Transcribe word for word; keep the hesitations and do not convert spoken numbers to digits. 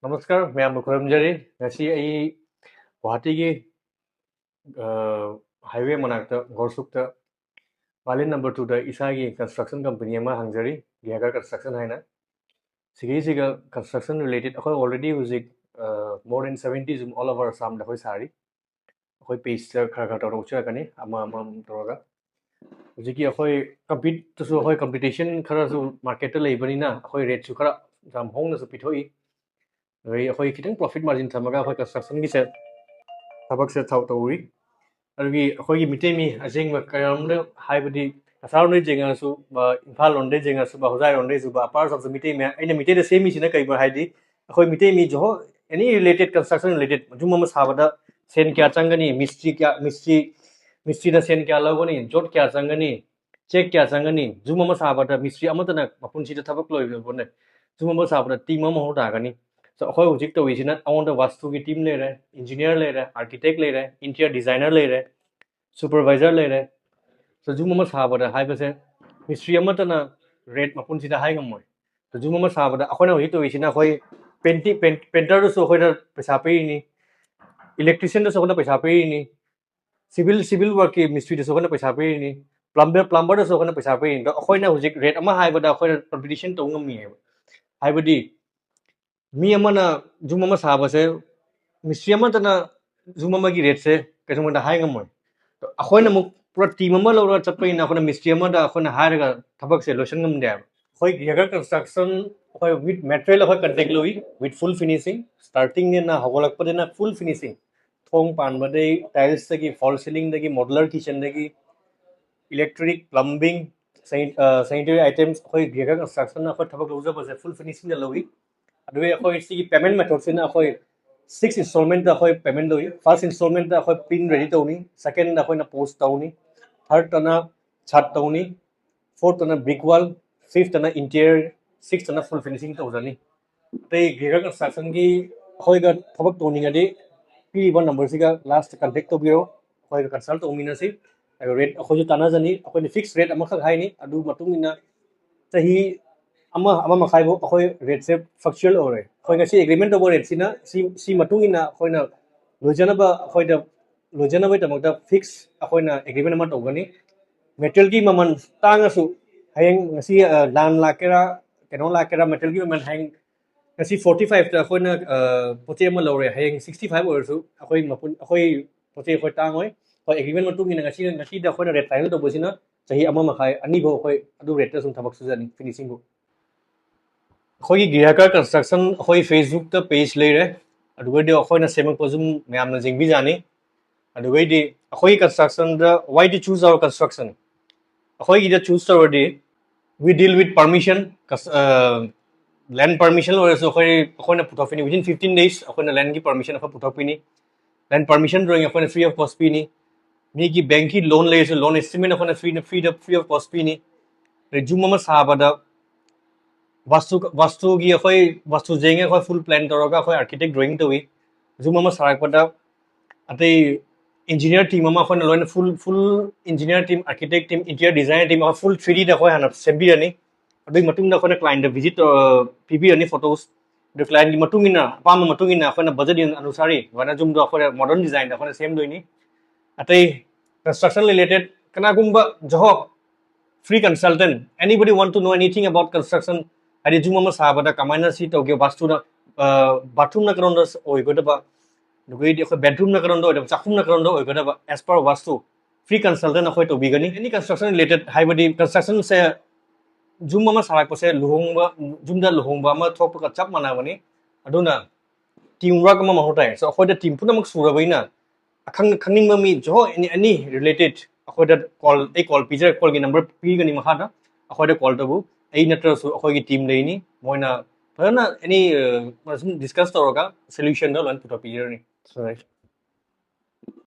ꯅꯃꯁꯀꯥꯔ, ꯃꯌꯥꯝꯕꯨ ꯈꯨꯔꯨꯝꯖꯔꯤ꯫ ꯉꯁꯤ ꯑꯩ ꯒꯨꯋꯥꯍꯥꯇꯤꯒꯤ, ꯑ, highway ꯃꯅꯥꯛꯇ ꯒꯣꯔꯁꯨꯛꯇ ꯄꯥꯂꯦꯟ number two ꯗ ꯏꯁꯥꯒꯤ construction company ꯑꯃ ꯍꯥꯡꯖꯔꯤ, ꯒ꯭ꯌꯥꯒꯔ Construction ꯍꯥꯏꯅ꯫ ꯁꯤꯒꯤꯁꯤꯒ construction related ꯑꯩꯈꯣꯏ already ꯍꯧꯖꯤꯛ, ꯑ, more than seventy ꯌꯨꯝ all over Assam ꯗ ꯑꯩꯈꯣꯏ ꯁꯥꯔꯤ꯫ ꯑꯩꯈꯣꯏ page ꯇ ꯈꯔ ꯈꯔ ꯇꯧꯔ ꯎꯠꯆꯔꯛꯀꯅꯤ, ꯑꯃ ꯑꯃꯃꯝ ꯇꯧꯔꯒ꯫ ꯍꯧꯖꯤꯛꯀꯤ ꯑꯩꯈꯣꯏ compete ꯇꯁꯨ ꯑꯩꯈꯣꯏ competition ꯈꯔꯁꯨ market ꯇ ꯂꯩꯕꯅꯤꯅ ꯑꯩꯈꯣꯏ rate ꯁꯨ ꯈꯔ ꯌꯥꯝ ꯍꯣꯡꯅꯁꯨ ꯄꯤꯊꯣꯛꯏ꯫ ꯑꯗꯒꯤ ꯑꯩꯈꯣꯏ ꯈꯤꯇꯪ profit margin ꯊꯝꯃꯒ ꯑꯩꯈꯣꯏ construction ꯒꯤꯁꯦ ꯊꯕꯛꯁꯦ ꯊꯧ-, ꯇꯧꯔꯤ꯫ ꯑꯗꯨꯒꯤ ꯑꯩꯈꯣꯏꯒꯤ ꯃꯤꯇꯩ ꯃꯤ ꯑꯁꯦꯡꯕ ꯀꯌꯥꯝꯅ ꯍꯥꯏꯕꯗꯤ ꯀꯁꯥꯔꯔꯣꯝꯗꯩ ꯌꯦꯡꯉꯁꯨ, ꯕ, ꯏꯝꯐꯥꯜ ꯂꯣꯝꯗꯩ ꯌꯦꯡꯉꯁꯨ, ꯕ, ꯍꯣꯖꯥꯏꯔꯣꯝꯗꯩꯁꯨ, ꯕ, upper Assam ꯁꯨ ꯃꯤꯇꯩ ꯃꯌꯥꯝ, ꯑꯩꯅ ꯃꯤꯇꯩꯗ ꯁꯦꯝꯃꯤꯁꯤꯅ ꯀꯩꯅꯣ ꯍꯥꯏꯗꯤ ꯑꯩꯈꯣꯏ ꯃꯤꯇꯩ ꯃꯤ ꯖꯣꯍꯣ, any related, construction related, ꯌꯨꯝ ꯑꯃ ꯁꯥꯕꯗ ꯁꯦꯟ ꯀꯌꯥ ꯆꯪꯒꯅꯤ, ꯃꯤꯁꯇ꯭ꯔꯤ ꯀꯌꯥ, ꯃꯤꯁꯇ꯭ꯔꯤ, ꯃꯤꯁꯇ꯭ꯔꯤꯅ ꯁꯦꯟ ꯀꯌꯥ ꯂꯧꯒꯅꯤ, ꯖꯣꯠ ꯀꯌꯥ ꯆꯪꯒꯅꯤ, ꯆꯦꯛ ꯀꯌꯥ ꯆꯪꯒꯅꯤ, ꯌꯨꯝ ꯑꯃ ꯁꯥꯕꯗ ꯃꯤꯁꯇ꯭ꯔꯤ ꯑꯃꯠꯇꯅ ꯃꯄꯨꯟꯁꯤꯗ ꯊꯕꯛ ꯂꯣꯏꯕ ꯄꯣꯠꯅꯦ꯫ ꯌꯨꯝ ꯑꯃ ꯁꯥꯕꯗ team ꯑꯃ ꯃꯊꯧ ꯇꯥꯒꯅꯤ꯫ So, ꯑꯩꯈꯣꯏ ꯍꯧꯖꯤꯛ ꯇꯧꯔꯤꯁꯤꯅ ꯑꯩꯉꯣꯟꯗ ꯋꯥꯁꯇꯨꯒꯤ team ꯂꯩꯔꯦ, engineer ꯂꯩꯔꯦ, architect ꯂꯩꯔꯦ, interior designer ꯂꯩꯔꯦ, supervisor ꯂꯩꯔꯦ꯫ So, ꯌꯨꯝ ꯑꯃ ꯁꯥꯕꯗ ꯍꯥꯏꯕꯁꯦ ꯃꯤꯁꯇ꯭ꯔꯤ ꯑꯃꯠꯇꯅ rate ꯃꯄꯨꯟꯁꯤꯗ ꯍꯥꯏ ꯉꯝꯃꯣꯏ꯫ So, ꯌꯨꯝ ꯑꯃ ꯁꯥꯕꯗ ꯑꯩꯈꯣꯏꯅ ꯍꯧꯖꯤꯛ ꯇꯧꯔꯤꯁꯤꯅ ꯑꯩꯈꯣꯏ painting, paint-, painter ꯗꯁꯨ ꯑꯩꯈꯣꯏꯅ ꯄꯩꯁꯥ ꯄꯤꯔꯤꯅꯤ, electrician ꯗꯁꯨ ꯑꯩꯈꯣꯏꯅ ꯄꯩꯁꯥ ꯄꯤꯔꯤꯅꯤ, civil, civil work ꯀꯤ ꯃꯤꯁꯇ꯭ꯔꯤꯗꯁꯨ ꯑꯩꯈꯣꯏꯅ ꯄꯩꯁꯥ ꯄꯤꯔꯤꯅꯤ, plumber, plumber ꯗꯁꯨ ꯑꯩꯈꯣꯏꯅ ꯄꯩꯁꯥ ꯄꯤꯔꯤꯅꯤ꯫ ꯑꯗꯣ ꯑꯩꯈꯣꯏꯅ ꯍꯧꯖꯤꯛ rate ꯑꯃ ꯍꯥꯏꯕꯗ ꯑꯩꯈꯣꯏꯅ competition ꯇꯧꯕ ꯉꯝꯃꯤꯑꯕ꯫ ꯍꯥꯏꯕꯗꯤ ꯃꯤ ꯑꯃꯅ ꯌꯨꯝ ꯑꯃ ꯁꯥꯕꯁꯦ, ꯃꯤꯁꯇ꯭ꯔꯤ ꯑꯃꯠꯇꯅ ꯌꯨꯝ ꯑꯃꯒꯤ rate ꯁꯦ ꯀꯩꯁꯨꯝꯗ ꯍꯥꯏ ꯉꯝꯃꯣꯏ꯫ ꯑꯩꯈꯣꯏꯅ ꯑꯃꯨꯛ ꯄꯨꯔꯥ team ꯑꯃ ꯂꯧꯔꯒ ꯆꯠꯄꯅꯤꯅ ꯑꯩꯈꯣꯏꯅ ꯃꯤꯁꯇ꯭ꯔꯤ ꯑꯃꯗ ꯑꯩꯈꯣꯏꯅ ꯍꯥꯏꯔꯒ ꯊꯕꯛꯁꯦ ꯂꯣꯏꯁꯤꯟ ꯉꯝꯗꯦ ꯍꯥꯏꯕ꯫ ꯑꯩꯈꯣꯏ ꯒ꯭ꯌꯥꯒꯔ Construction, ꯑꯩꯈꯣꯏ with material ꯑꯩꯈꯣꯏ contact ꯂꯧꯏ, with full finishing, starting ꯅꯦꯅ ꯍꯧꯒꯠꯂꯛꯄꯗꯩꯅ full finishing, ꯊꯣꯡ ꯄꯥꯟꯕꯗꯩ, tiles ꯇꯒꯤ, false ceiling ꯗꯒꯤ, modular kitchen ꯗꯒꯤ, electric, plumbing, sani-, ꯑ, sanitary items, ꯑꯩꯈꯣꯏ ꯒ꯭ꯌꯥꯒꯔ Construction ꯅ ꯑꯩꯈꯣꯏ ꯊꯕꯛ ꯂꯧꯖꯕꯁꯦ full finishing ꯗ ꯂꯧꯏ꯫ ꯑꯗꯨꯒ ꯑꯩꯈꯣꯏ ꯁꯤꯒꯤ payment method ꯁꯤꯅ ꯑꯩꯈꯣꯏ six installment ꯇ ꯑꯩꯈꯣꯏ payment ꯇꯧꯏ꯫ First installment ꯇ ꯑꯩꯈꯣꯏ pin ready ꯇꯧꯅꯤ, second ꯗ ꯑꯩꯈꯣꯏꯅ post ꯇꯧꯅꯤ, third ꯇꯅ ꯁꯥꯠ ꯇꯧꯅꯤ, fourth ꯇꯅ brick wall, fifth ꯇꯅ interior, sixth ꯇꯅ full finishing ꯇꯧꯖꯅꯤ꯫ ꯑꯇꯩ ꯒ꯭ꯌꯥꯒꯔ Construction ꯒꯤ ꯑꯩꯈꯣꯏꯒ ꯊꯕꯛ ꯇꯧꯅꯤꯡꯉꯗꯤ ꯄꯤꯔꯤꯕ number ꯁꯤꯒ last contact ꯇꯧꯕꯤꯔꯣ, ꯑꯩꯈꯣꯏꯒ consult ꯇꯧꯃꯤꯟꯅꯁꯤ꯫ ꯑꯗꯨꯒ rate ꯑꯩꯈꯣꯏꯁꯨ ꯇꯥꯟꯅꯖꯅꯤ꯫ ꯑꯩꯈꯣꯏꯅ fix rate ꯑꯃꯈꯛ ꯍꯥꯏꯅꯤ, ꯑꯗꯨ ꯃꯇꯨꯡ ꯏꯟꯅ ꯆꯍꯤ ꯑꯃ ꯑꯃ ꯃꯈꯥꯏꯐꯥꯎ ꯑꯩꯈꯣꯏ ꯔꯦꯠꯁꯦ ꯐ꯭ꯂꯛꯆꯨꯋꯦꯜ ꯑꯣꯏꯔꯦ꯫ ꯑꯩꯈꯣꯏ ꯉꯁꯤ ꯑꯦꯒ꯭ꯔꯤꯃꯦꯟ ꯇꯧꯕ ꯔꯦꯠꯁꯤꯅ ꯁꯤ ꯁꯤ ꯃꯇꯨꯡ ꯏꯟꯅ ꯑꯩꯈꯣꯏꯅ ꯂꯣꯏꯖꯅꯕ ꯑꯩꯈꯣꯏꯗ ꯂꯣꯏꯖꯅꯕꯒꯤꯗꯃꯛꯇ ꯐꯤꯛꯁ ꯑꯩꯈꯣꯏꯅ ꯑꯦꯒ꯭ꯔꯤꯃꯦꯟ ꯑꯃ ꯇꯧꯒꯅꯤ꯫ ꯃꯦꯇꯔꯤꯌꯦꯜꯒꯤ ꯃꯃꯜ ꯇꯥꯡꯉꯁꯨ ꯍꯌꯦꯡ ꯉꯁꯤ ꯂꯥꯟ ꯂꯥꯛꯀꯦꯔꯥ ꯀꯩꯅꯣ ꯂꯥꯛꯀꯦꯔꯥ ꯃꯦꯇꯔꯤꯌꯦꯜꯒꯤ ꯃꯃꯜ ꯍꯌꯦꯡ ꯉꯁꯤ ꯐꯣꯔꯇꯤ ꯐꯥꯏꯚꯇ ꯑꯩꯈꯣꯏꯅ ꯄꯣꯠ ꯆꯩ ꯑꯃ ꯂꯧꯔꯦ, ꯍꯌꯦꯡ ꯁꯤꯛꯁꯇꯤ ꯐꯥꯏꯚ ꯑꯣꯏꯔꯁꯨ ꯑꯩꯈꯣꯏ ꯃꯄꯨꯟ ꯑꯩꯈꯣꯏ ꯄꯣꯠ ꯆꯩ ꯑꯩꯈꯣꯏ ꯇꯥꯡꯉꯣꯏ꯫ ꯍꯣꯏ, ꯑꯦꯒ꯭ꯔꯤꯃꯦꯟ ꯃꯇꯨꯡ ꯏꯟꯅ ꯉꯁꯤ ꯉꯁꯤꯗ ꯑꯩꯈꯣꯏꯅ ꯔꯦꯠ ꯐꯥꯏꯅꯦꯜ ꯇꯧꯕꯁꯤꯅ ꯆꯍꯤ ꯑꯃ ꯃꯈꯥꯏ ꯑꯅꯤꯐꯥꯎ ꯑꯩꯈꯣꯏ ꯑꯗꯨ ꯔꯦꯠꯇ ꯁꯨꯝ ꯊꯕꯛ ꯁꯨꯖꯅꯤ ꯐꯤꯅꯤꯁꯤꯡꯕꯨ꯫ ꯑꯩꯈꯣꯏꯒꯤ ꯒ꯭ꯔꯤꯍꯥꯀꯔ ꯀꯟꯁꯇ꯭ꯔꯛꯁꯟ ꯑꯩꯈꯣꯏ ꯐꯦꯁꯕꯨꯛꯇ ꯄꯦꯖ ꯂꯩꯔꯦ, ꯑꯗꯨꯒꯗꯤ ꯑꯩꯈꯣꯏꯅ ꯁꯦꯝꯃꯛꯄ ꯁꯨꯝ ꯃꯌꯥꯝꯅ ꯌꯦꯡꯕꯤꯖꯅꯤ꯫ ꯑꯗꯨꯒꯩꯗꯤ ꯑꯩꯈꯣꯏꯒꯤ ꯀꯟꯁꯇ꯭ꯔꯛꯁꯟꯗ why to choose our construction? ꯑꯩꯈꯣꯏꯒꯤꯗ ꯆꯨꯁ ꯇꯧꯔꯗꯤ we deal with permission, land permission ꯑꯣꯏꯔꯁꯨ ꯑꯩꯈꯣꯏ ꯑꯩꯈꯣꯏꯅ ꯄꯨꯊꯣꯛꯄꯤꯅꯤ꯫ Within fifteen days ꯑꯩꯈꯣꯏꯅ ꯂꯦꯟꯒꯤ ꯄꯔꯃꯤꯁꯟ ꯑꯩꯈꯣꯏ ꯄꯨꯊꯣꯛꯄꯤꯅꯤ꯫ ꯂꯦꯟ ꯄꯔꯃꯤꯁꯟ ꯗ꯭ꯔꯣꯌꯤꯡ ꯑꯩꯈꯣꯏꯅ ꯐ꯭ꯔꯤ ꯑꯣꯐ ꯀꯣꯁ ꯄꯤꯅꯤ꯫ ꯃꯤꯒꯤ ꯕꯦꯡꯀꯤ ꯂꯣꯟ ꯂꯩꯔꯁꯨ ꯂꯣꯟ ꯏꯟꯁꯇ꯭ꯔꯨꯃꯦꯟ ꯑꯩꯈꯣꯏꯅ ꯐ꯭ꯔꯤꯗ ꯐ꯭ꯔꯤꯗ ꯐ꯭ꯔꯤ ꯑꯣꯐ ꯀꯣꯁ ꯄꯤꯅꯤ꯫ ꯑꯗꯩ ꯌꯨꯝ ꯑꯃ ꯁꯥꯕꯗ ꯋꯥꯁꯇꯨ ꯋꯥꯁꯇꯨꯒꯤ ꯑꯩꯈꯣꯏ ꯋꯥꯁꯇꯨ ꯌꯦꯡꯉꯦ, ꯑꯩꯈꯣꯏ ꯐꯨꯜ ꯄ꯭ꯂꯥꯟ ꯇꯧꯔꯒ ꯑꯩꯈꯣꯏ ꯑꯥꯔꯀꯤꯇꯦꯛ ꯗ꯭ꯔꯣꯌꯤꯡ ꯇꯧꯏ꯫ ꯌꯨꯝ ꯑꯃ ꯁꯥꯔꯛꯄꯗ ꯑꯇꯩ ꯏꯟꯖꯤꯅꯤꯌꯔ ꯇꯤꯝ ꯑꯃ ꯑꯩꯈꯣꯏꯅ ꯂꯣꯏꯅ full full engineer team, architect team, interior designer team ꯑꯃ ꯐꯨꯜ ꯊ꯭ꯔꯤ ꯗꯤꯗ ꯑꯩꯈꯣꯏ ꯍꯥꯟꯅ ꯁꯦꯝꯕꯤꯔꯅꯤ꯫ ꯑꯗꯨꯒꯤ ꯃꯇꯨꯡꯗ ꯑꯩꯈꯣꯏꯅ ꯀ꯭ꯂꯥꯏꯟꯗ ꯚꯤꯖꯤꯠ ꯄꯤꯕꯤꯔꯅꯤ ꯐꯣꯇꯣꯁ꯫ ꯑꯗꯨ ꯀ꯭ꯂꯥꯏꯟꯒꯤ ꯃꯇꯨꯡ ꯏꯟꯅ ꯑꯄꯥꯝꯕ ꯃꯇꯨꯡ ꯏꯟꯅ ꯑꯩꯈꯣꯏꯅ ꯕꯖꯦꯠ ꯑꯅꯨꯁꯥꯔꯤ ꯑꯗꯨꯃꯥꯏꯅ ꯌꯨꯝꯗꯣ ꯑꯩꯈꯣꯏꯅ ꯃꯣꯗꯔꯟ ꯗꯤꯖꯥꯏꯟꯗ ꯑꯩꯈꯣꯏꯅ ꯁꯦꯝꯗꯣꯏꯅꯤ꯫ ꯑꯇꯩ ꯀꯟꯁꯇ꯭ꯔꯛꯁꯟ ꯔꯤꯂꯦꯇꯦꯠ ꯀꯅꯥꯒꯨꯝꯕ ꯖꯣꯍꯣ free consultant, anybody want to know anything about construction? ꯍꯥꯏꯗꯤ ꯌꯨꯝ ꯑꯃ ꯁꯥꯕꯗ ꯀꯃꯥꯏꯅ ꯁꯤ ꯇꯧꯒꯦ, ꯋꯥꯁꯇꯨꯅ ꯕꯥꯊꯔꯨꯝꯅ ꯀꯔꯣꯝꯗ ꯑꯣꯏꯒꯗꯕ, ꯑꯗꯨꯒꯩꯗꯤ ꯑꯩꯈꯣꯏ ꯕꯦꯗꯔꯨꯝꯅ ꯀꯔꯣꯝꯗ ꯑꯣꯏꯗꯕ, ꯆꯥꯛꯈꯨꯝꯅ ꯀꯔꯣꯝꯗ ꯑꯣꯏꯒꯗꯕ, as per ꯋꯥꯁꯇꯨ ꯐ꯭ꯔꯤ ꯀꯟꯁꯜꯇꯦꯟ ꯑꯩꯈꯣꯏ ꯇꯧꯕꯤꯒꯅꯤ꯫ ꯑꯦꯅꯤ ꯀꯟꯁꯇ꯭ꯔꯛꯁꯟ ꯔꯤꯂꯦꯇꯦꯠ ꯍꯥꯏꯕꯗꯤ ꯀꯟꯁꯇ꯭ꯔꯛꯁꯟꯁꯦ ꯌꯨꯝ ꯑꯃ ꯁꯥꯔꯛꯄꯁꯦ ꯂꯨꯍꯣꯡꯕ ꯌꯨꯝꯗ ꯂꯨꯍꯣꯡꯕ ꯑꯃ ꯊꯣꯛꯄꯒ ꯆꯞ ꯃꯥꯟꯅꯕꯅꯤ꯫ ꯑꯗꯨꯅ ꯇꯤꯝ ꯋꯥꯔꯛ ꯑꯃ ꯃꯊꯧ ꯇꯥꯏ꯫ ꯁꯣ ꯑꯩꯈꯣꯏꯗ ꯇꯤꯝ ꯄꯨꯝꯅꯃꯛ ꯁꯨꯔꯕꯅꯤꯅ ꯑꯈꯪ ꯈꯪꯅꯤꯡꯕ ꯃꯤ ꯖꯣ ꯑꯦꯅꯤ ꯑꯦꯅꯤ ꯔꯤꯂꯦꯇꯦꯠ ꯑꯩꯈꯣꯏꯗ ꯀꯣꯜ ꯑꯩ ꯀꯣꯜ ꯄꯤꯖꯔꯦ, ꯀꯣꯜꯒꯤ ꯅꯝꯕꯔ ꯄꯤꯒꯅꯤ ꯃꯈꯥꯗ꯫ ꯑꯩꯈꯣꯏꯗ ꯀꯣꯜ ꯇꯧꯕ, ꯑꯩ ꯅꯠꯇ꯭ꯔꯁꯨ ꯑꯩꯈꯣꯏꯒꯤ ꯇꯤꯝ ꯂꯩꯅꯤ, ꯃꯣꯏꯅ ꯐꯖꯅ ꯑꯦꯅꯤ ꯁꯨꯝ ꯗꯤꯁꯀꯁ ꯇꯧꯔꯒ ꯁꯣꯂꯨꯁꯟꯗꯣ ꯂꯣꯏꯅ ꯄꯨꯊꯣꯛꯄꯤꯔꯅꯤ꯫